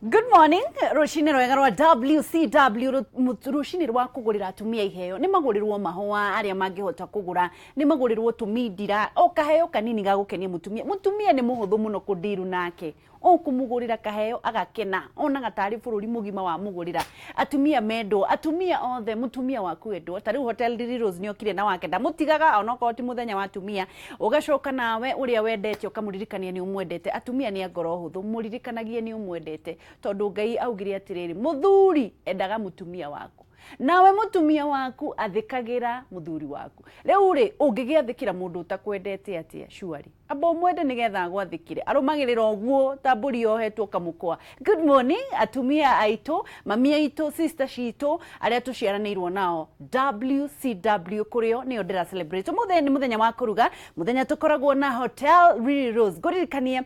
Good morning. Rũcinĩ rwega rwa WCW, rũcinĩ rwa kũgũrĩra atumia iheo. Nĩ magũrĩrwo mahũa arĩa mangĩhota kũgũra, nĩ magũrĩrwo tũmindira, o kaheo kanini ga gũkenia mũtumia. Mũtumia nĩ mũhũthũ mũno kũndiru nake, ũkũmũgũrĩra kaheo agakena, onaga tarĩ bũrũri mũgima wamũgũrĩra. Atumia mendwo, atumia othe, mũtumia waku endwo. Ta rĩu Hotel Lily Rose nĩ okire na wake, ndamũtigaga onokorwo ti mũthenya wa atumia. Ũgacoka nawe ũrĩa wendete ũkamũririkania nĩ ũmwendete. Atumia nĩ a ngoro hũthũ, mũririkanagie nĩ ũmwendete, tondũ Ngai augire atĩrĩrĩ, mũthuri endaga mũtumia waku, nawe mũtumia waku athĩkagĩra mũthuri waku. Rĩu rĩ, ũngĩgĩathĩkĩra mũndũ ũtakwendete atĩa? Surely amba ũmwende nĩgetha agwathĩkĩre. Arũmagĩrĩra ũguo ta mbũri yohetwo kamũkwa. Good morning, atumia aitũ, mami aitũ, sister citũ, arĩa tũciaranĩirwo nao. WCW kũrĩo nĩyo ndĩra celebrate. Ũmũthĩ nĩ mũthenya wa kũruga, mũthenya tũkoragwo na Hotel Lily Rose. Ngũririkanie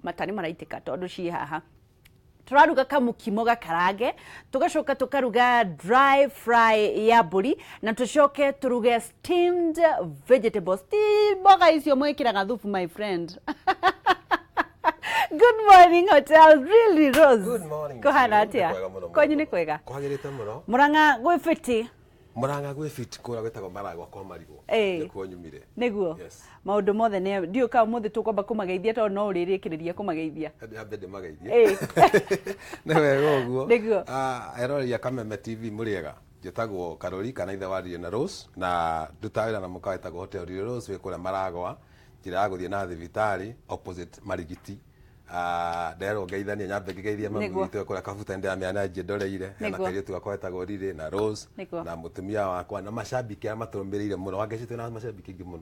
mata nĩ maraitĩka tondũ ciĩ haha. Tũraruga kamũkimo gakarange, tũgacoka tũkaruga dry fry ya mbũri, na tũcoke tũruge steamed vegetables, ti mboga icio mwĩkĩraga thubu, my friend. Good morning, Hotel Lily Rose. Good morning. Kũhana Nĩ atĩa? kwega mũno. Kwanyu nĩ Mũno. kwega? Kwagĩrĩte mũno. Mũrang'a gwĩ fiti? Mũrang'a gwĩ fit, kũrĩa gwĩtagwo Maragwa kwa Marigũ. Nĩkuo nyumire. Nĩguo. Yes. Maũndũ mothe nĩ ndiũ ka ũmũthĩ tũkwamba kũmageithia, tondũ no ũrĩrĩkĩrĩria kũmageithia. Nyambe ndĩmageithie. Nĩ wega ũguo. Nĩguo. Ah, eroreri a Kameme TV, mũrĩega. Njĩtagwo Karori kana ithe wa Lily na Rose, na ndutaga wĩra na mũkawa wĩtagwo Hotel Lily Rose wĩ kũrĩa Maragwa, njĩra ya gũthiĩ na thibitarĩ opposite Marigiti. Ah, nderwo ngeithanie, nyambe ngĩgeithie mami witũ kũrĩa Kabuta, ndĩramenya nĩ anjĩndoreire. Hena kairĩtu gakwa getagwo Lily na Rose na mũtumia wakwa na macambĩki arĩa matũrũmĩrĩire mũno. Wangeci, twĩna macambĩki aingĩ mũno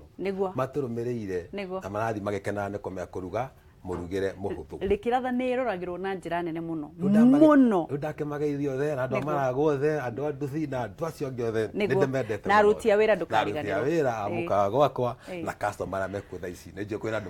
matũrũmĩrĩire na marathiĩ magĩkenaga nĩ kũmenya kũruga mũrugĩre mũhũthũ. Rĩkĩratha nĩ ĩroragĩrwo na njĩra nene mũno mũno. Rĩu ndakĩmageithia othe na andũ a Maragwa othe, andũ a nduthi na andũ acio angĩ othe, nĩ ndĩmendete Na mũno. aruti a wĩra Na aruti a ndũkariganĩrwo. wĩra a mũkawa gwakwa na customer arĩa mekuo thaa ici. Nĩ njũĩ kwĩna andũ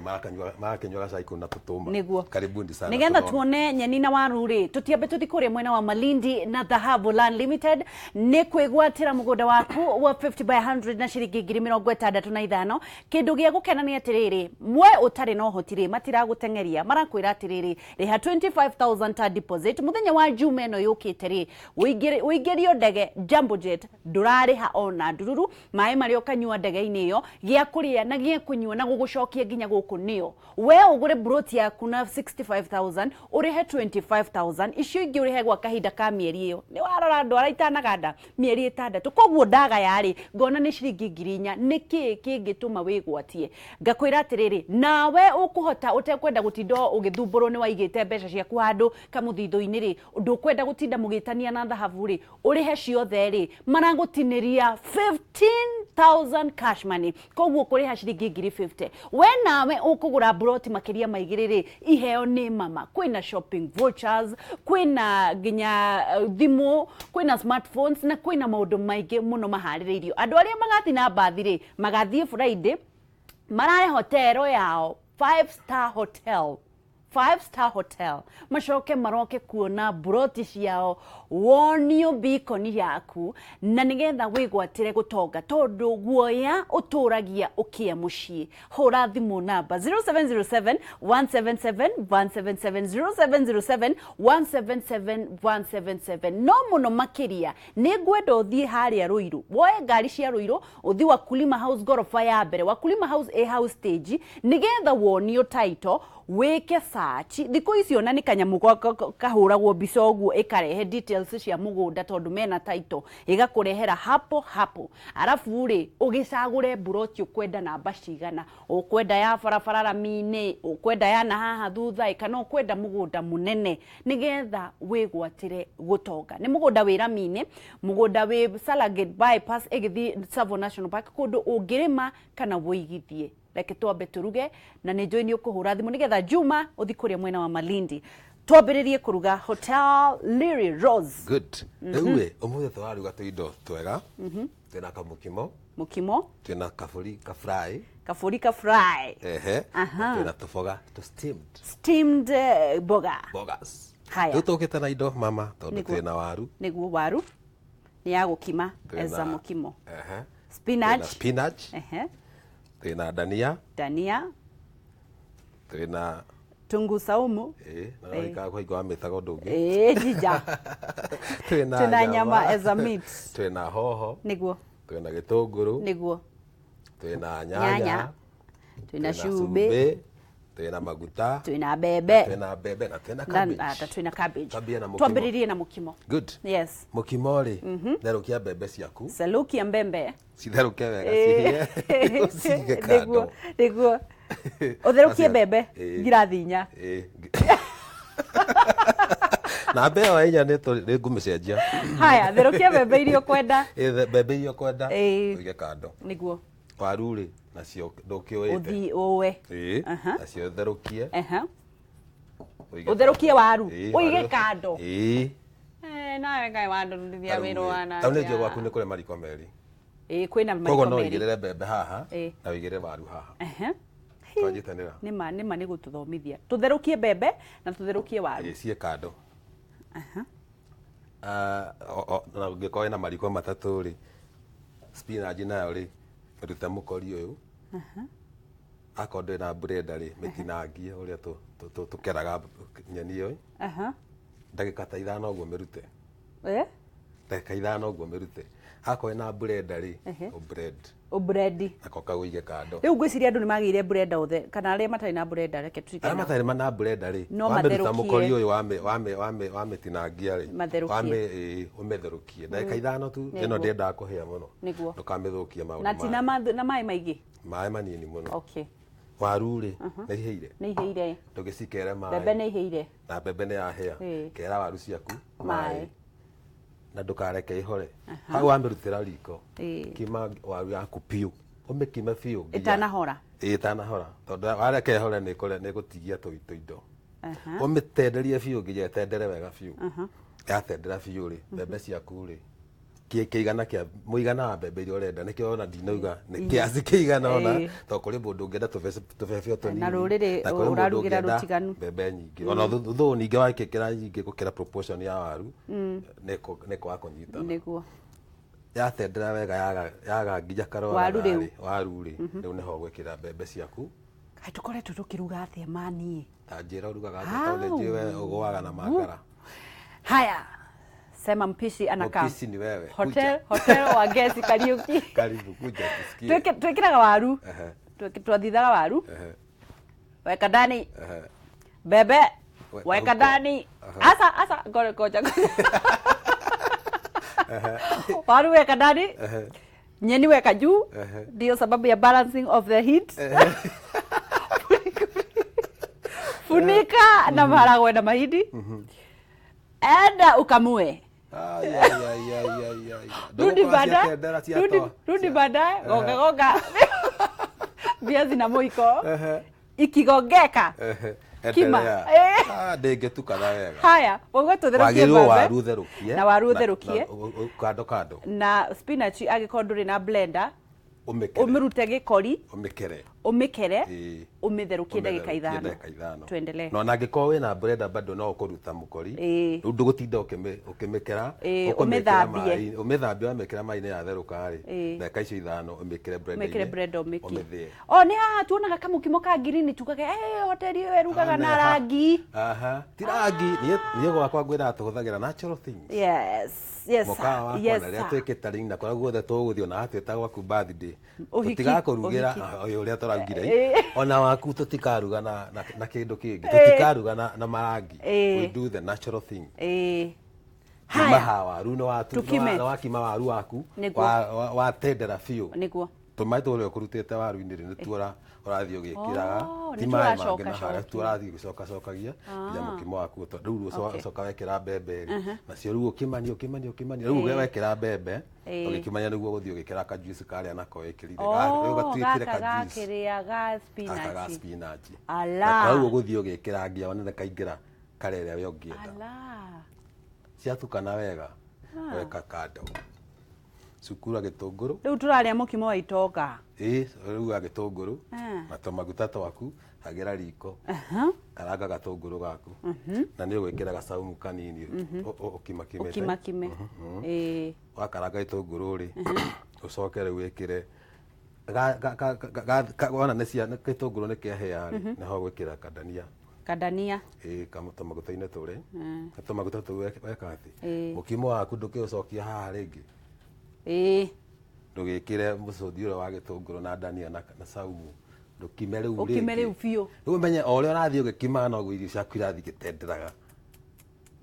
marakĩnyua gacai kũu na tũtũma. Karibuni sana. Nĩgetha tũthome. Tuone nyeni na waru rĩ, tũtiambe tũthi kũrĩa mwena wa Malindi na Dhahabu Land Limited nĩ kwĩgwatĩra mũgũnda waku wa 50 by 100 na ciringi 65,000. Kĩndũ gĩa gũkena nĩ atĩrĩrĩ, mwe ũtarĩ na ũhoti rĩ, matiragũteng'eria, marakwĩra atĩrĩrĩ, rĩha 25,000 ta deposit. Mũthenya wa Juma ĩno yũkĩte rĩ, ũingĩrio ndege Jambo Jet, ndũrarĩha ona ndururu. Maĩ marĩa ũkanyua ndege-inĩ ĩyo, gĩa kũrĩa na gĩa kũnyua na gũgũcokia nginya gũkũ nĩyo. We ũgũre broti yaku na 65,000, ũrĩhe 25,000, icio ingĩ ũrĩhe gwa kahinda ka mĩeri ĩyo. Nĩ warora andũ arĩa itanaganda mĩeri 6, koguo ndagaya rĩ, ngona nĩ ciringi 4,000. Nĩ kĩĩ kĩngĩtũma wĩgwatie? Ngakwĩra atĩrĩrĩ, nawe ũkũhota ũtekwenda gũtinda ũgĩthumbũrwo nĩ waigĩte mbeca ciaku handũ kamũthithũ-inĩ rĩ, ndũkwenda gũtinda mũgĩtania na Dhahabu rĩ, ũrĩhe ciothe rĩ, maragũtinĩria 15,000 cash money, koguo kũrĩha ciringi ngiri 50. We nawe ũkũgũra mburoti makĩria ma 2 rĩ, iheo nĩ mama. Kwĩna shopping vouchers, kwĩna nginya thimũ, kwĩna smartphones na kwĩna maũndũ maingĩ mũno maharĩrĩirio. Andũ arĩa magathiĩ na mbathi rĩ, magathiĩ Friday marare hotero yao, five star hotel, five star hotel, macoke maroke kuona mburoti ciao, wonio bikoni yaku na nigetha wĩgwatĩre gũtonga, tondũ guoya ũtũragia ũkĩa mũciĩ. Hũra thimũ namba 0707 177 177, 0707 177 177. No mũno makĩria nĩ ngwenda ũthiĩ harĩa Rũirũ, woe ngari cia Rũirũ, ũthiĩ Wakulima House, ngoroba ya mbere. Wakulima House ĩ house stage, nĩgetha wonio title, wĩke search. Thikũ ici ona nĩ kanyamũ kahũragwo mbica ũguo ĩkarehe details cia mũgũnda, tondũ mena title ĩgakũrehera hapo hapo. Arabu rĩ, ũgĩcagũre mburoti ũkwenda, namba cigana ũkwenda, ya barabara rami-inĩ ũkwenda, ya na haha thutha ĩ, kana ũkwenda mũgũnda mũnene, nĩgetha wĩgwatĩre gũtonga. Nĩ mũgũnda wĩ rami-inĩ, mũgũnda wĩ Salagate bypass ĩgĩthiĩ Tsavo National Park, kũndũ ũngĩrĩma kana wũigithie. Reke twambe tũruge, na nĩ njũĩ nĩ ũkũhũra thimũ nĩgetha Juma ũthiĩ kũrĩa mwena wa Malindi. Twambĩrĩrie kũruga, Hotel Lily Rose. Good. Rĩu ĩ, ũmũthĩ tũraruga tũindo twega. Twĩna kamũkimo. Mũkimo. Twĩna kabũri ka fry. Kabũri ka fry. Ehe. Na twĩna tũboga tũ steamed. Steamed mboga. Bogas. Haya. Rĩu tũkĩte na indo, mama, tondũ twĩna waru. Nĩguo, waru nĩ ya gũkima eza mũkimo. Spinach. Twĩna spinach. Twĩna dania. Dania. Twĩna Tungu saumu. Ĩĩ, na no ikaga kũhingo wamĩtaga ũndũ ũngĩ. Ĩĩ, ginger. Twĩna Twĩna nyama as a meat. Twĩna hoho. Nĩguo. Twĩna gĩtũngũrũ. Nĩguo. Twĩna Nyanya. nyanya. Twĩna cumbĩ. Twĩna maguta. Twĩna mbembe. Twĩna mbembe na twĩna Na cabbage. na twĩna cabbage. Twambie na mũkimo. Twambĩrĩrie na mũkimo. Good. Yes. Mũkimo rĩ, therũkia mbembe ciaku. Saluki ya mbembe. Citherũke wega cihĩe. Ũcige Nĩguo, kando. nĩguo. Ũtherũkie mbembe Ĩĩ. ngirathi inya. Ĩĩ. Na mbembe ĩyo inya nĩ ngũmĩcenjia. Haya, therũkia mbembe iria ũkwenda. Ĩĩ, mbembe iria ũkwenda Ĩĩ. ũige kando. Nĩguo. Waru rĩ, nacio ndũkĩũĩte. Ũthi ũwe. Ĩĩ, Aha. nacio ũtherũkie. Aha. Ũige Ũtherũkie kando. waru. Ĩĩ, Ũige waru. kando. Ĩĩ. Eh, nawe ngai wandũrũrithia Tarĩu wĩra rĩ, wana. tarĩu nĩ njũĩ gwaku nĩ kũrĩ mariko merĩ. Ĩĩ, kwĩna Koguo mariko no merĩ. ũigĩrĩre mbembe haha Ĩĩ. na ũigĩrĩre waru haha. Ehe. Twanyitanĩra. Nĩma nĩma nĩ gũtũthomithia. Tũtherũkie mbembe na tũtherũkie waru. Ĩĩ, ciĩ kando. Ah, na ũngĩkorwo wĩna mariko matatũ rĩ, spinach nayo rĩ, rute mũkori ũyũ. Akorwo ndũrĩ na blender rĩ, mĩtinangie ũrĩa tũkeraga nyeni ĩyo. Aha. Ndagĩka ta ithano ũguo mĩrute. Eh? Ndagĩka ithano ũguo mĩrute. Akorwo wĩna blender rĩ, ũblend. Ũbrendi. Nako kaũige kando. Rĩu ngwĩciria andũ nĩ magĩire blender othe kana arĩa matarĩ na blender reke tuike Arĩa nao. matarĩ na blender rĩ, No wamĩruta matherũkie. mũkori ũyũ wamĩtinangia rĩ, Matherũkie. ĩĩ, ũmĩtherũkie ndagĩka ithano tu. Nĩguo. Ĩno ndĩendaga kũhĩa mũno. Nĩguo. Ndũkamĩthũkie maũndũ Na ti na mayo. na maĩ maingĩ. Maĩ manini mũno. Okay. Waru rĩ, nĩ ihĩire. Nĩ ihĩire. Ndũgĩcikere maĩ. Mbembe nĩ ihĩire. Na mbembe nĩ yahĩa. Ĩĩ. Kera waru ciaku Maĩ. maĩ. Na ndũkareke ihore. Hau wamĩrutĩra riko. Ĩĩ. Kima waru yaku biũ. Ũmĩkime biũ nginya- Ĩtanahora. Ĩĩ, ĩtanahora. Tondũ wareke ĩhore nĩ ĩgũtigia tũindo. Aha. Ũmĩtenderie biũ nginya ĩtendere wega biũ. Yatendera biũ rĩ, mbembe ciaku rĩ, kĩigana kĩa mũigana wa mbembe iria ũrenda nĩkĩo ona ndinauga nĩ kĩasi kĩigana ona Ĩĩ. tondũ kũrĩ mũndũ ũngĩenda tũbebe o tũnini Na rũrĩrĩ na kũrĩ mũndũ ũrarugĩra ũngĩenda rũtiganu. mbembe nyingĩ ona thũũ ningĩ wakĩkĩra nyingĩ gũkĩra proportion ya waru nĩ kwaga kũnyitana. Nĩguo. Yatendera wega yaga nginya karwara Waru rĩu. waru rĩ, rĩu nĩho ũgwĩkĩra mbembe ciaku. Kaĩ tũkoretwo tũkĩruga atĩa mani? Ta njĩra ũrugaga atĩa tondũ nĩ njũĩ we ũgũaga na makara. Haya. Sema mpishi anakaa. Mpishi ni wewe. Hotel Kuja. hotel wa Ngeci Kariuki. Karibu kuja tusikie. Twĩkĩraga waru. Ehe. Twathithaga waru. Ehe. Weka ndani. Ehe. Mbembe. Weka Weka huko. ndani. Asa asa ngoja ngoja. Waru weka ndani. Ehe. Nyeni weka juu. Ehe. Ndio sababu ya balancing of the heat. Funika na maharagwe na mahindi. Enda ukamue. Ai, ai, ai, ai, ai, ai. Rudi Ndũgũkorwo baadaye. ciatendera Rudi, ciatoa. rudi baadaye. Gonga gonga. Viazi na mwiko. Ehe. Ikigongeka. Ehe. Kima. Endelea. Eh. Ah, ndĩngĩtukana wega. Haya, ũguo tũtherũkie Wagĩrĩirwo mbembe. waru ũtherũkie. Na waru ũtherũkie. Na kando kando. Na spinach angĩkorwo ndũrĩ na blender, Ũmĩkere. ũmĩrute gĩkori, Ũmĩkere. ũmĩkere, Ĩĩ. ũmĩtherũkie ndagĩka Ũmĩtherũkie ithano. ndagĩka ithano. Tuendelee. Na ona angĩkorwo wĩna blender bado no ũkũruta mũkori. Ĩĩ. Rĩu ndũgũtinda ũkĩmĩkera. Ĩĩ, ũkũmĩkĩra ũmĩthambie. maĩ-inĩ. Ũmĩthambie wamĩkĩra maĩ-inĩ yatherũka rĩ. Ĩĩ. Ndagĩka icio ithano ũmĩkĩre blender-inĩ. Mĩkĩre blender ũmĩkie. Ũmĩthĩe. O nĩ haha tuonaga kamũkimo ka ngirini tugaga eh hoteli ĩyo ĩrugaga na rangi. Aha. Ti rangi. Niĩ gwakwa ngwĩraga tũhũthagĩra natural things. Yes, yes. Mũkawa wakwa yes, na rĩrĩa twĩkĩte ring na kũrĩa guothe tũgũthiĩ ona watwĩta gwaku birthday Ũhiki, tũtigakũrugĩra ũhiki. ũyũ ũrĩa tũraugire Ĩĩ. ona waku tũtikaruga na kĩndũ kĩngĩ tũtikaruga na marangi. Ĩĩ. We do the natural thing. Ĩĩ. Kima Haya. ha waru Tukime. nĩ wakima waru waku Nĩguo. watendera biũ. Nĩguo. Tũmaĩ tũrĩa ũkũrutĩte waru-inĩ rĩ nĩtuo ũrathiĩ ũgĩkĩraga Oh, ti nĩtuo maĩ mangĩ na ũracoka harĩa cokia. tuo ũrathiĩ ũgĩcokacokagia nginya mũkimo waku rĩu Okay. ũcoka wekĩra mbembe rĩ nacio rĩu ũkimania ũkimania ũkimania rĩu wekĩra mbembe Ĩĩ. ũgĩkimania nĩguo ũgũthiĩ ũgĩkĩra kajuice karĩa nako wĩkĩrire Oh, rĩu gatuĩkire gaka kajuice gakĩrĩa ga gaka ga spinach. spinach. Ala. Na rĩu ũgũthiĩ ũgĩkĩra nginya wone nĩkaingĩra karĩa ĩrĩa we ũngĩenda. Ala. Ciatukana wega weka kando. Cukura gĩtũngũrũ. Rĩu tũrarĩa mũkimo wa itonga. Ĩĩ, ruga gĩtũngũrũ Ah. na tũmaguta twaku, hagĩra riko. Aha. Karanga gatũngũrũ gaku na nĩ ũgwĩkĩra gacaumu kanini ũkimakimĩte. Ũkimakime. Ĩĩ. Wakaranga gĩtũngũrũ rĩ, ũcoke rĩu wĩkĩre wona nĩ cia gĩtũngũrũ nĩ kĩahĩa rĩ, nĩho ũgwĩkĩra kandania. Kadania. Ĩĩ, tũmaguta-inĩ tũrĩ na tũmaguta tũu weka atĩ Ĩĩ. mũkimo waku ndũkĩũcokia haha rĩngĩ, Ĩĩ. ndũgĩkĩre mũcũthi ũrĩa wa gĩtũngũrũ na ndania na saumu, ndũkime rĩu Ũkime rĩngĩ. rĩu biũ. Rĩu ũmenye o ũrĩa ũrathiĩ ũgĩkimaga noguo irio ciaku irathiĩ igĩtenderaga.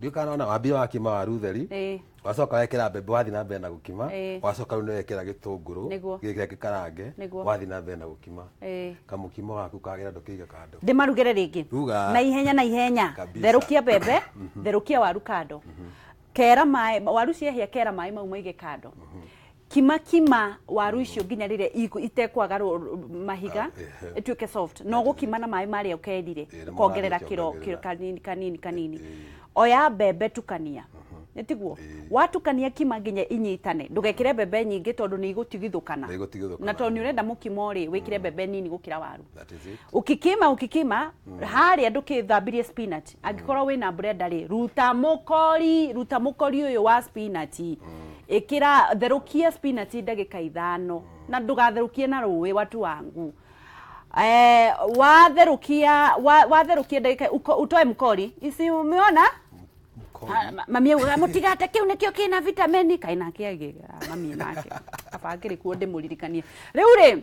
Ndiũĩ kana ona wambire wakima waru theri, Ĩĩ. wacoka wekĩra mbembe, wathiĩ na mbere na gũkima, Ĩĩ. wacoka rĩu nĩwekĩra gĩtũngũrũ Nĩguo. gĩkĩra gĩkarange, Nĩguo. wathiĩ na mbere na gũkima. Ĩĩ. Kamũkimo gaku kagĩra ndũkĩige kando. Ndĩmarugĩre rĩngĩ. Ruga. Na ihenya na ihenya. Kabisa. Therũkia mbembe, therũkia waru kando. Kera maĩ, waru ciahĩa kera maĩ mau maige kando. Kima kima waru icio nginya rĩrĩa itekwaga mahiga, Ah, ehe. ĩtuĩke soft. No gũkima na maĩ marĩa ũkerire, Ĩĩ, nĩmo ũkongerera ũrathiĩ kĩro ũkĩongerera. kĩro kanini kanini kanini. Oya mbembe tukania. Nĩ tiguo? Watukania kima nginya inyitane. Ndũgekĩre mbembe nyingĩ tondũ nĩ igũtigithũkana. Nĩ igũtigithũkana. Na tondũ nĩ ũrenda mũkimo rĩ, wĩkĩre mbembe nini gũkĩra waru. That is it. Ukikima ukikima harĩa ndũkĩthambirie spinach, angĩkorwo wĩna blender rĩ, ruta mũkori, ruta mũkori ũyũ wa spinach, ĩkĩra, therũkia spinach ndagĩka 5, na ndũgatherũkie na rũĩ watu wangu. Watherũkia, watherũkia ndagĩka, utoe mkori ici, umeona? Mkori. Mami augaga mũtigate kĩu nĩkĩo kĩna vitamini kaĩ nake agĩ mami nake kaba akĩrĩ kuo ndĩmũririkanie. Rĩu rĩ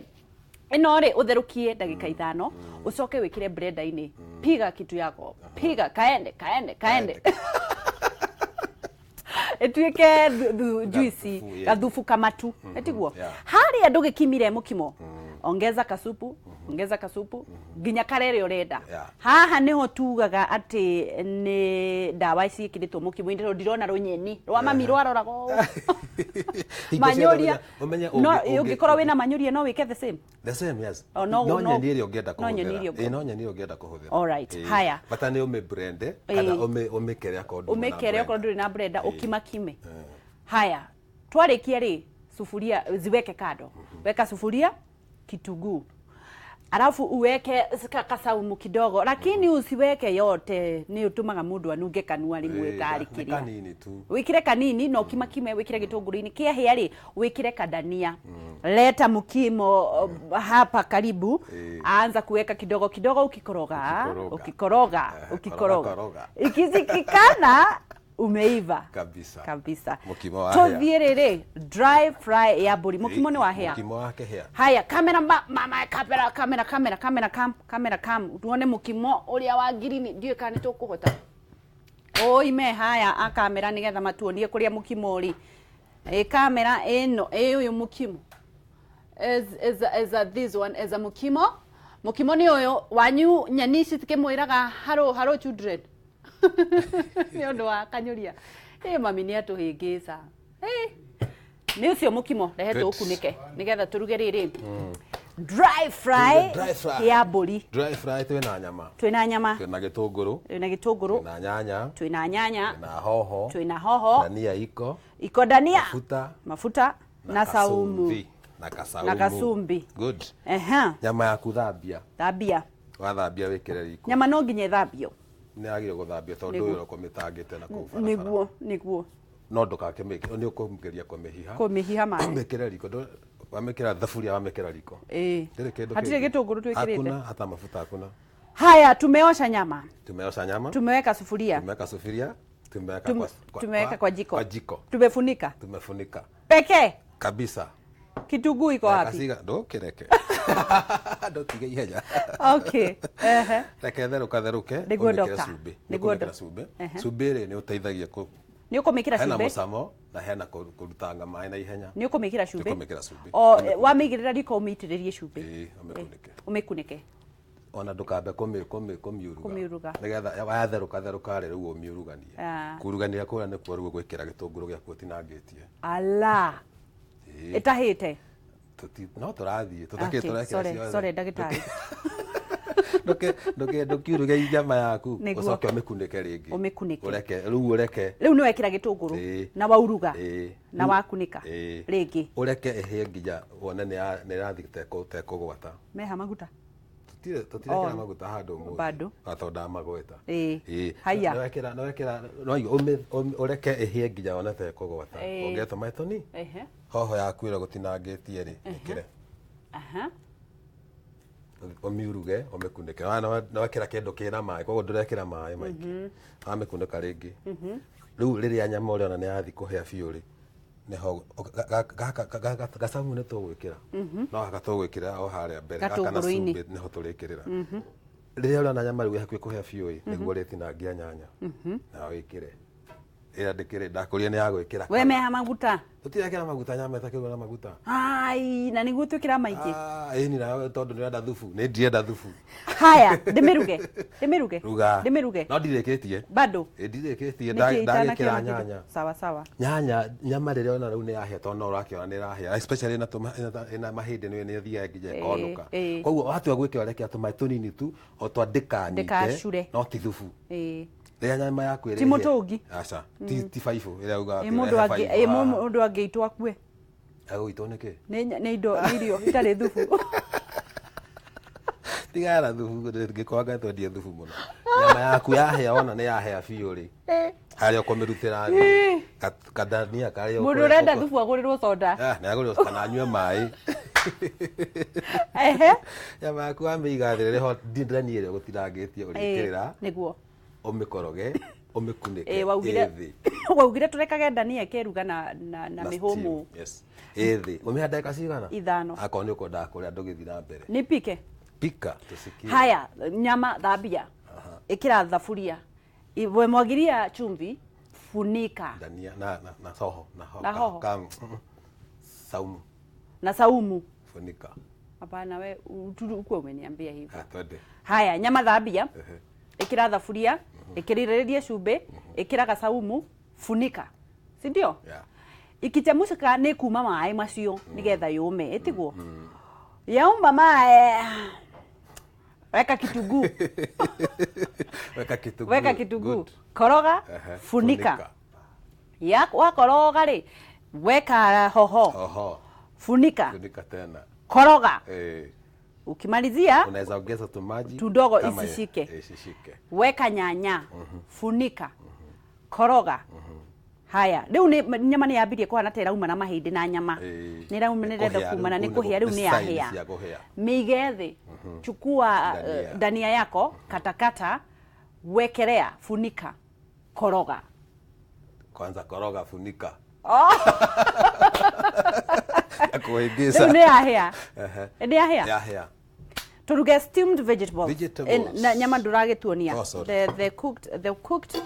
ĩno rĩ ũtherũkie ndagĩka 5, ũcoke wĩkĩre blender-inĩ, piga kitu yako, piga kaende kaende kaende, ĩtuĩke juice, Gathubu, yeah. gathubu kamatu, ĩtiguo? Yeah. Harĩa ndũgĩkimire mũkimo, ongeza kasupu, ongeza kasupu nginya karere ũrenda. Yeah. Haha niho tugaga atĩ nĩ ndawa ciĩkĩrĩtwo mũkimo-inĩ tondũ ndirona rũnyeni rwa mami rwaroraga ũũ. Hingo ciothe Manyũria ũmenye no ũngĩkorwo wĩna manyũria no wĩke the same. The same, yes. Oh, no- No no- nyeni ĩrĩa ũngĩenda no nyeni kũhũthĩra. ĩrĩa Ĩĩ, no nyeni ĩrĩa ũngĩenda kũhũthĩra. Alright, Ĩĩ. haya. Bata nĩ ũmĩblende kana ũmĩkere akorwo ndũrĩ na Ũmĩkere okorwo blender. ndũrĩ na blender, ũkimakime. Haya, twarĩkia rĩ, sufuria ziweke kando. Weka sufuria kitunguu, alafu uweke kasaumu kidogo, lakini usiweke yote, nĩ ũtũmaga mũndũ anunge kanua rĩmwe Ĩĩ, tarĩ nĩ kĩrĩa. kanini tu. Wikire kanini na ũkimakime, wikire gĩtũngũrũ-inĩ kĩahĩa rĩ, wikire kadania. Leta mukimo hapa karibu. Ĩĩ. Anza kuweka kidogo kidogo, ukikoroga Ukikoroga. ukikoroga, ukikoroga, koroga. Ikizikikana umeiva Kabisa. kabisa. Mũkimo wahĩa. Tũthiĩ rĩrĩ dry fry ya mbũri. Mũkimo nĩ wahĩa. Mũkimo wakĩhĩa. Haya, kamera mama, kamera, kamera, kamera, kamera, kam, kamera, kam, tuone mũkimo ũrĩa wa ngirini. Ndiũĩ kana nĩ tũkũhota oime haya a kamera nĩgetha matuonie kũrĩa mũkimo ũrĩ. Ĩ kamera ĩno, ĩ ũyũ mũkimo is a, this one is a mũkimo. Mũkimo nĩ ũyũ wanyu. Nyeni ici cikĩmwĩraga haro haro children nĩ ũndũ wa kanyũria. Ĩ mami nĩ atũhĩngĩca. Ĩ nĩ ũcio mũkimo, rehe Good. tũũkunĩke nĩgetha tũruge rĩrĩ dry fry Dry fry. ya mbũri. Dry fry twĩna nyama. Twĩna nyama. Twĩna gĩtũngũrũ. Twĩna gĩtũngũrũ. Twĩna nyanya. Twĩna nyanya. Twĩna hoho. Twĩna hoho. Dania iko. Iko dania. Mafuta. Mafuta na saumu. kasumbi. Na kasaumu. Na kasumbi. Good. Ehe. Nyama yaku thambia. Thambia. Wathambia wĩkĩre riko. Nyama no nginya ĩthambio. Nĩ yagĩrĩirwo gũthambio tondũ Nĩguo. ũyũ ũkũmĩtangĩte na kũu barabara. Nĩguo, nĩguo. No ndũgakĩmĩke, nĩ ũkũgeria kũmĩhiha. Kũmĩhiha maĩ. Mĩkĩre riko. Wamĩkĩra thaburia, wamĩkĩra riko. Ĩĩ. Ndĩrĩ kĩndũ Hatirĩ kĩngĩ. gĩtũngũrũ twĩkĩrĩte. Hakuna hata mafuta hakuna. Haya, tumeosha nyama. Tumeosha nyama. Tumeweka sufuria. Tumeweka sufuria. Tumeweka Tumeweka kwa jiko. Kwa jiko. Tumefunika. Tumefunika. Pekee. Kabisa. Kitunguu iko wapi? Kasiga ndũkĩreke. Ndũtige ihenya. Okay. Ehe. Reke therũka therũke. Nĩguo, ũmĩkĩre doctor. cumbĩ. Nĩguo, Nĩũkũmĩkĩra cumbĩ. Ehe. Cumbĩ rĩ nĩ ũteithagia Nĩ ũkũmĩkĩra hena cumbĩ. mũcamo na hena kũrutanga maĩ na ihenya. Nĩ ũkũmĩkĩra cumbĩ. Nĩũkũmĩkĩra cumbĩ. O wamĩigĩrĩra riko ũmĩitĩrĩrie cumbĩ. Ĩĩ, ũmĩkunĩke. Ũmĩkunĩke. Ona ndũkambe kũmiuruga. Kũmiuruga. Nĩgetha yatherũka therũka rĩ, rĩu ũmiuruganie. Ah. Kurugania kũrĩa nĩkuo rĩu ũgwĩkĩra gĩtũngũrũ gĩaku ũtinangĩtie. Ala. Ĩĩ. Ĩtahĩte. No tũrathiĩ tũtakĩ Okay, tũrekĩra sorry, ciothe. sorry ndagĩtarĩ. Ndũkiuruge nyama yaku. Nĩguo. Ũcoke ũmĩkunĩke rĩngĩ. Ũmĩkunĩke. Ũreke rĩu ũreke. Rĩu nĩ wekĩra gĩtũngũrũ Ĩĩ. na wauruga Ĩĩ. na wakunĩka Ĩĩ. rĩngĩ. Ũreke ĩhĩe nginya wone nĩ ĩrathiĩ tekũgwata. Meha maguta. Tũtirekĩra Oh. maguta handũ ũmũthĩ. Bado. Na tondũ ndamagweta. Ĩĩ. Ĩĩ. Haya. Nĩ wekĩra, no ũreke ĩhĩe nginya wone tekũgwata. Ĩĩ. Wongere tũmaĩ tũnini. Ehe. Hoho yaku ĩrĩa ũgũtinangĩtie rĩ, ĩkĩre. Aha. Ũmiuruge, ũmĩkunĩke. Na wekĩra kĩndũ kĩna maĩ, koguo ndũrekĩra maĩ maingĩ. Wamĩkunĩka rĩngĩ, rĩu rĩrĩa nyama ũrĩona nĩ yathi kũhĩa biũ rĩ, nĩho gacaumu nĩ tũgwĩkĩra, no gaka tũgwĩkĩra o harĩa mbere gaka na Gatũngũrũ-inĩ. cumbĩ nĩho tũrĩkĩrĩra. Rĩrĩa ũrona nyama rĩu ĩ hakuhĩ kũhĩa biũ ĩ, nĩguo ũrĩtinangia nyanya na wĩkĩre ĩrĩa ndĩkĩrĩ ndakũria nĩ ya gwĩkĩra. We meha maguta. Tũtirekĩra maguta, nyama ĩtakĩrwo na maguta. Ai, na nĩguo twĩkĩra maingĩ. Ah, ĩni nawe tondũ nĩũrenda thubu, nĩ ndirenda thubu. Haya, ndĩmĩruge, ndĩmĩruge. Ruga. Ndĩmĩruge. No ndirĩkĩtie. Bado. Ĩ, ndirĩkĩtie. Nĩkĩ ndagĩkĩra itanakĩra nyanya. kĩndũ? Sawa sawa. Nyanya, nyama rĩrĩa ona rĩu nĩ yahĩa, tondũ no ũrakĩona nĩ ĩrahĩa, especially ĩna mahĩndĩ, nĩ ĩthiaga nginya ĩkonũka. Koguo watua gwĩkĩra, rekera tũmaĩ tũnini tu o twa ndĩkanyite. Ndĩkacure. No ti thubu. Rĩrĩa nyama yaku Ti ĩrĩhĩa- mũtũngi. Aca, ti baibũ ĩrĩa ugaga Ĩ atĩ mũndũ ũrehe angĩ baibũ ĩ haha. mũndũ angĩitwo akue. Agũitwo nĩkĩ? Nĩ indo, nĩ irio itarĩ thubu. Tigana na thubu, ngĩkwanga twendie thubu mũno. Nyama yaku yahĩa, wona nĩ yahĩa biũ rĩ, harĩa ũkũmĩrutĩra thĩ, kadania karĩa Mũndũ ũrenda thubu agũrĩrwo soda. Ah, nĩ agũrĩrwo kana anyue maĩ. Ehe. Nyama yaku wamĩiga thĩ, rĩho ndania ĩrĩa ũgũtinangĩtie ũrĩkĩrĩra, Nĩguo. Ũmĩkoroge, ũmĩkunĩke. Waugire Ĩ thĩ. Waugire tũrekage ndania ĩkĩruga na Na mĩhũmũ. steam, yes, ĩ thĩ. Ũmĩhe ndagĩka cigana? 5. Akorwo nĩ ũkwendaga kũrĩa, ndũgĩthiĩ na mbere. Nipike. Pika tusikie. Haya, nyama thambia, ĩkĩra thaburia, we mwagiria chumvi, funika. Dania na hoho na Na hoho. Saumu. Na saumu. Funika. Hapana, we ukuwa umeniambia hivyo. Ah, twende. Haya, nyama thambia, ĩkĩra thaburia, ĩkĩrĩrĩria cumbĩ, ĩkĩra gacaumu, funika, si ndio? Yeah. Ikichemuka nĩ kuma maĩ macio nĩgetha yũme, ĩtiguo yauma maĩ, weka kitunguu. Weka kitunguu. Weka kitunguu. Good. Koroga. Ehe, Funika. Ya wakoroga rĩ, weka hoho. Hoho. Funika. Funika tena. Koroga. Ukimalizia, Unaweza ongeza tumaji tudogo kama isishike. Isishike. Weka nyanya, funika, koroga. Haya, rĩu nĩ nyama nĩ yambirie kũhana ta ĩrauma na mahĩndĩ na nyama. Nĩ ĩrauma, Nĩ nĩ ĩrenda kũhĩa kumana rĩu, nĩ kũu kũhĩa rĩu, nĩ nĩ sign yahĩa. cia kũhĩa. Mĩige thĩ, chukua Dania. Dania yako, katakata, wekelea, funika, koroga. Kwanza koroga, funika. Oh. Ya kuingiza. Rĩu nĩ yahĩa. Nĩ yahĩa. Yahĩa. Turuge steamed vegetables. Vegetables. Na nyama ndũragĩtuonia. Oh, sorry. The cooked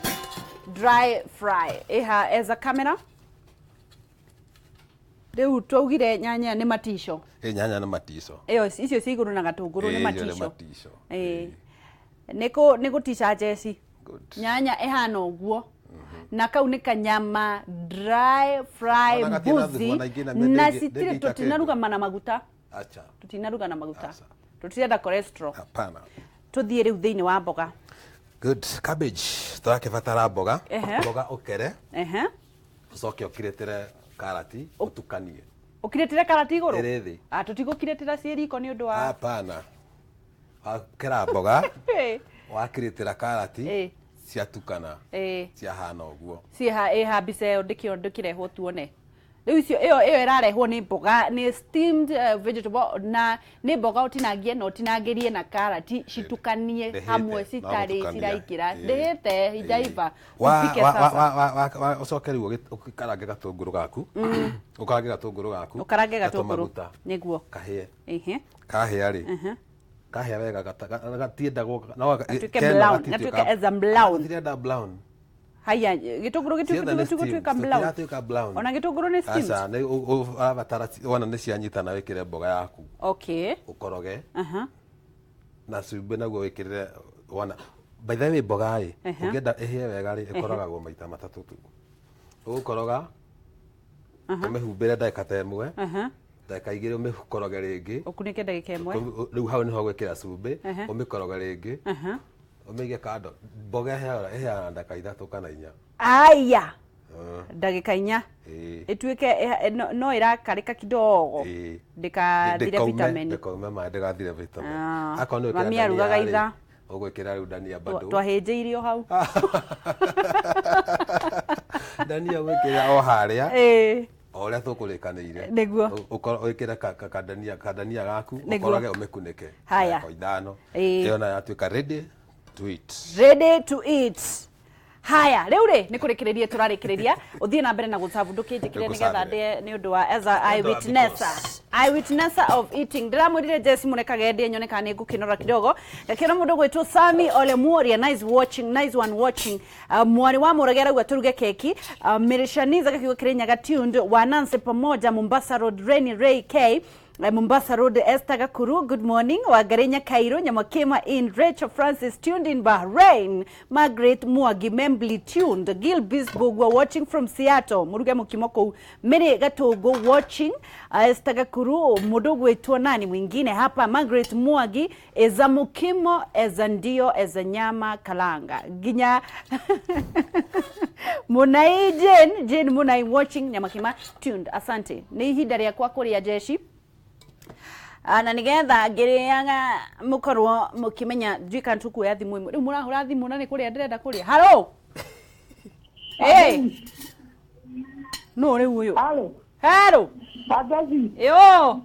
dry fry iha as a camera. Rĩu twaugire nyanya nĩ matico. Ĩ, nyanya nĩ matico. Ĩyo icio cia igũrũ na gatũngũrũ nĩ Ĩ, icio nĩ matico. matico. Ĩ, nĩ gũtica njeci. Good. Nyanya ĩhana ũguo na kau nĩ kanyama dry fry. Ona gatirĩ na thubu, Mbuzi ona ingĩ na na ndĩngĩ citirĩ ndĩngĩita tũtinaruga mana maguta. Acha. Tũtinaruga na maguta. Aca. Tũtirenda cholesterol. Hapana. Tũthiĩ rĩu thĩinĩ wa mboga. Good. Cabbage. Tũrakĩbatara mboga. Mboga ũkere, ũcoke ũkirĩtĩre karati, ũtukanie. Ũkirĩtĩre karati igũrũ? Ĩrĩ thĩ. Ah, tũtigũkirĩtĩra ciĩ riko nĩ ũndũ wa Hapana. Wakera mboga, wakirĩtĩra karati, ciatukana, ciahana ũguo. Ciĩha ĩha mbica ĩyo ndĩkĩo ndĩkĩrehwo tuone rĩu icio ĩyo ĩrarehwo nĩ mboga, nĩ steamed vegetable, na nĩ mboga ũtinangie na ũtinangĩrie na karati, citukanie Ndĩhĩte, hamwe no citarĩ gũtukania. ciraingĩra. Ĩ. Ndĩhĩte ijaiva. Wa Tupike wa sasa. wa wa wa wa ũcoke rĩu ũkarange gatũngũrũ gaku, ũkarange gatũngũrũ gaku Ũkarange na gatũngũrũ. tũmaguta. Nĩguo. Kahĩe. Kahĩa rĩ, kahĩa wega, gatiendagwo no Gatuĩke keno brown, gatituĩka- gatuĩke as a brown. Gatirenda brown. Haya, gĩtũngũrũ Ciothe nĩ gĩtuĩka steamed, brown. tũtiratuĩka brown. Ona gĩtũngũrũ nĩ steamed? Aca, nĩ ũrabatara wona nĩ cianyitana, wĩkĩre mboga yaku, ũkoroge na cumbĩ naguo wĩkĩrĩre. Wona, by the way, mboga rĩ, ũngĩenda ĩhĩe wega rĩ, ĩkorogagwo maita matatũ tu. Ũgũkoroga, ũmĩhumbĩre ndagĩka ta 1, ndagĩka 2 ũmĩkoroge rĩngĩ. Ũkunĩke ndagĩka 1. Rĩu hau nĩho gwĩkĩra cumbĩ, ũmĩkoroge rĩngĩ, ũmĩige kando. Mboga ĩhĩaga na ndagĩka 3 kana 4. Aya, ndagĩka 4. Ĩĩ. Ĩtuĩke no ĩrakarĩka kidogo. Ĩĩ. Ndĩkathire Ndĩkaume- vitamin. Ndĩkaume maĩ, ndĩgathire vitamin. Ah, Akorwo nĩ mami gwĩkĩra dania arugaga rĩ, ithaa. ũgwĩkĩra rĩu dania bado. Twahĩnjĩirio hau. Dania gwĩkĩra o harĩa. O ũrĩa tũkũrĩkanĩire. Nĩguo. Wĩkĩre kadania gaku, Nĩguo. ũkoroge, ũmĩkunĩke. Haya. Ndagĩka 5. Ĩĩ. Ĩyo nayo yatuĩka ready to eat. Ready to eat. Haya, rĩu rĩ nĩ kũrĩkĩrĩria tũrarĩkĩrĩria. Ũthiĩ na mbere na gũcabu, ndũkĩnjĩkĩre nĩgetha ndĩe nĩ ũndũ wa as a eyewitnesser, eyewitnesser of eating. Ndĩramwĩrire Jesse mũrekage ndĩe nyone kana nĩ ngũkĩnora kidogo. Ngakĩona mũndũ gwĩtwo Sami Ole Muoria, nice watching, nice one watching. Mwarĩ wa Mũrage arauga tũruge keki. Mirishaniza gakiuga Kĩrĩnyaga tuned wa Nancy pamoja Mombasa Road, Reni Ray K Mombasa Road, Esther Gakuru, good morning. Wagarenya Cairo, Nyamakema in, Rachel Francis tuned in Bahrain, Margaret Mwagi Membly tuned, Gil Bisbog watching from Seattle, Muruge Mukimoko, Mary Gatogo watching, Esther Gakuru, mudogo wetu nani mwingine hapa, Margaret Mwagi, eza mukimo, eza ndio, eza nyama kalanga. Ginya Munai Jane, Jane Munai watching, Nyamakema tuned. Asante. Ni ihinda rĩakwa kũrĩa jeshi. Na nigetha ngĩrĩaga mũkorwo mũkĩmenya ndiũĩ kana tũkuoya thimũ ĩmwe. Rĩu mũrahũra thimũ na nĩ kũrĩa ndĩrenda kũrĩa. Haro. Hey. No rĩu ũyũ. Halo, Haro. Wangeci, Yo.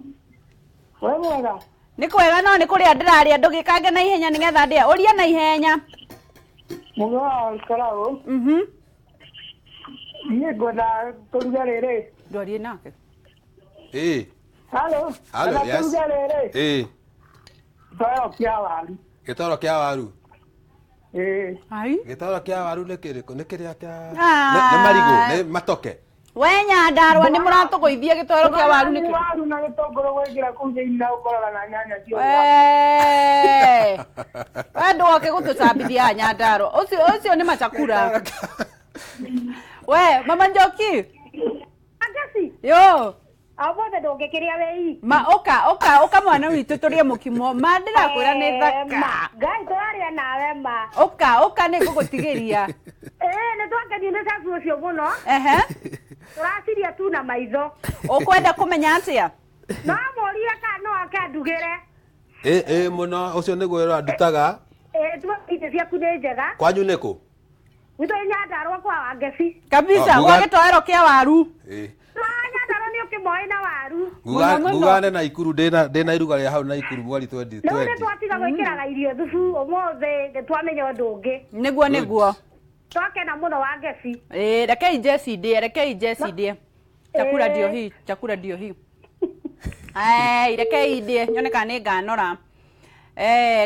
we mwega? Nĩ kwega no nĩ kũrĩa ndĩrarĩa, ndũgĩkange na ihenya nĩgetha ndĩe. Ũria na ihenya. Mũgĩ wa Karau, niĩ ngwenda kũruga rĩrĩ. Ndwarie nake. Ĩĩ. Halo, Halo, ngwenda yes. kũruga rĩrĩ. Ĩĩ. Gĩtoero kĩa waru. Gĩtoro kĩa waru. Ĩĩ. Ai. Gĩtoro kĩa waru nĩ kĩrĩkũ? Nĩ kĩrĩa kĩa Ah. nĩ marigũ, nĩ matoke. We Nyandarua nĩ mũratũgũithia gĩtoero kĩa waru nĩkĩ? Waru na gĩtũngũrũ gwĩkĩra kũu thĩinĩ na ũkoroga na nyanya ciothe. We. We ndũgoke gũtũcambithia Nyandarua. Ũcio ũcio nĩ machakura. We Mama Njoki. Angeci, Yo. ũmũthĩ ndũngĩkĩrĩa wĩ Ma ũka ũka ũka mwana witũ tũrĩe mũkimo. Ma ndĩrakwĩra nĩ thaka. Ngai tũraria nawe ma. Ũka ũka nĩ ngũgũtigĩria. Ĩĩ nĩ twakenio nĩ cabu ũcio mũno. Ehe. Tũraciria tu na maitho. Ũkwenda kũmenya atĩa? No mũrie kana no ake andugĩre. Ĩĩ ĩĩ mũno, ũcio nĩguo wĩra ndutaga. Ĩĩ tuo irio ciaku nĩ njega. Kwanyu nĩ kũ? Gwitũ nĩ Nyandarua kwa Wangeci. Kabisa, Oh, gwa gĩtoero kĩa waru. Ĩĩ. No Nyandarua nĩ ũkĩmoĩ na waru. Nguga Mũno mũno. ngugane na Ikuru ndĩna iruga rĩa hau na Ikuru mweri 20 Rĩu nĩ 20. twatiga gwĩkĩraga irio thubu ũmũthĩ nĩ twamenya ũndũ ũngĩ. Nĩguo nĩguo. Twakena mũno Wangeci. Ĩĩ rekei Jesse ndĩe, rekei Jesse ndĩe. Chakula ndio hii, chakula ndio hii. Ai, rekei ndĩe, nyone kana nĩ nganora.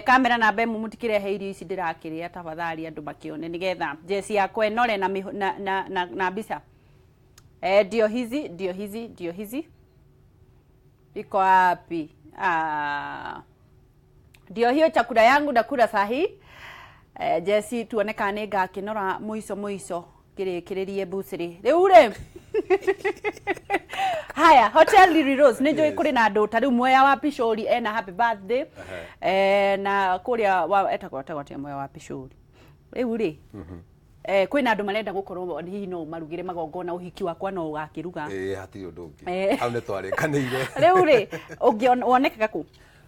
Kamera namba ĩmwe mũtikĩrehe irio ici ndĩrakĩrĩa tafadhali andũ makĩone nĩgetha Jesse yakwa ĩnore na na na na, na mbica. Ndio hizi, ndio hizi, ndio hizi. Iko wapi? Ah. Ndio hiyo chakula yangu ndakula sahi. Jesse tuone kana nĩ ngakĩnora mũico mũico kĩrĩkĩrĩrie mbucĩrĩ. Rĩu rĩ. Haya, Hotel Lily Rose nĩ njũĩ kũrĩ na andũ ta rĩu Mwea wa Pishori ena happy birthday. Na kũrĩa wa etagwo etagwo atĩa Mwea wa Pishori. Rĩu rĩ. Kwĩna andũ marenda gũkorwo hihi no marugĩre magongona, ũhiki wakwa no ũgakĩruga. Ĩĩ hatirĩ ũndũ ũngĩ. Eh. Hau nĩ twarĩkanĩire. Rĩu rĩ, ũngĩona wonekaga kũ?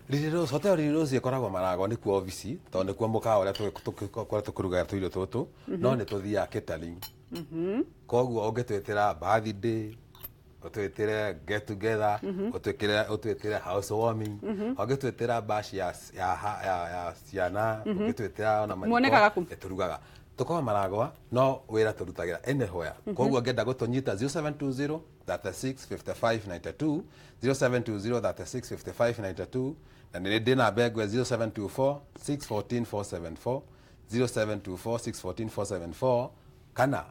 Lily Rose, Hotel Lily Rose ĩkoragwo Maragwa nĩkuo obici tondũ nĩkuo mũkawa ũrĩa tũkoragwo tũkĩruga tũirio tũtũ, no nĩ tũthiaga catering. Koguo ũngĩtwĩtĩra birthday, ũtwĩtĩre get together, ũtwĩkĩre ũtwĩtĩre house warming, ũngĩtwĩtĩra bash ya ya ya ya ciana, ũngĩtwĩtĩra ona mathiko, Muonekaga kũ? nĩ tũrugaga. Tũkoragwo Maragwa no wĩra tũrutagĩra anywhere. Koguo ũngĩenda gũtũnyita 0720 36 55 92, 0720 36 55 92, na nĩ ndĩ namba ĩngwe 0724 614 474, 0724 614 474, kana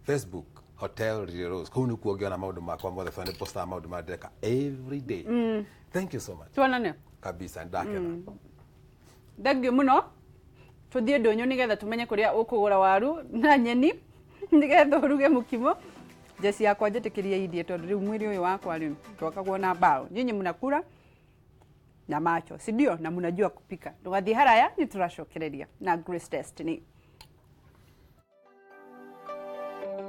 Facebook Hotel Lily Rose. Kũu nĩkuo ũngĩona maũndũ makwa mothe tondũ nĩ postaga maũndũ marĩa ndĩreka every day. Thank you so much. Tuonane. Kabisa ndakena. Thank you mũno. Tũthiĩ ndũnyũ nĩgetha tũmenye kũrĩa ũkũgũra waru na nyeni nĩgetha ũruge mũkimo. Jesse yakwa njĩtĩkĩrie indie tondũ rĩu mwĩrĩ ũyũ wakwa rĩ twakagwo na mbao. Nyinyi mnakula na macho, si ndio? Na mnajua kupika. Ndũgathiĩ haraya, nĩ tũracokereria na Grace Destiny.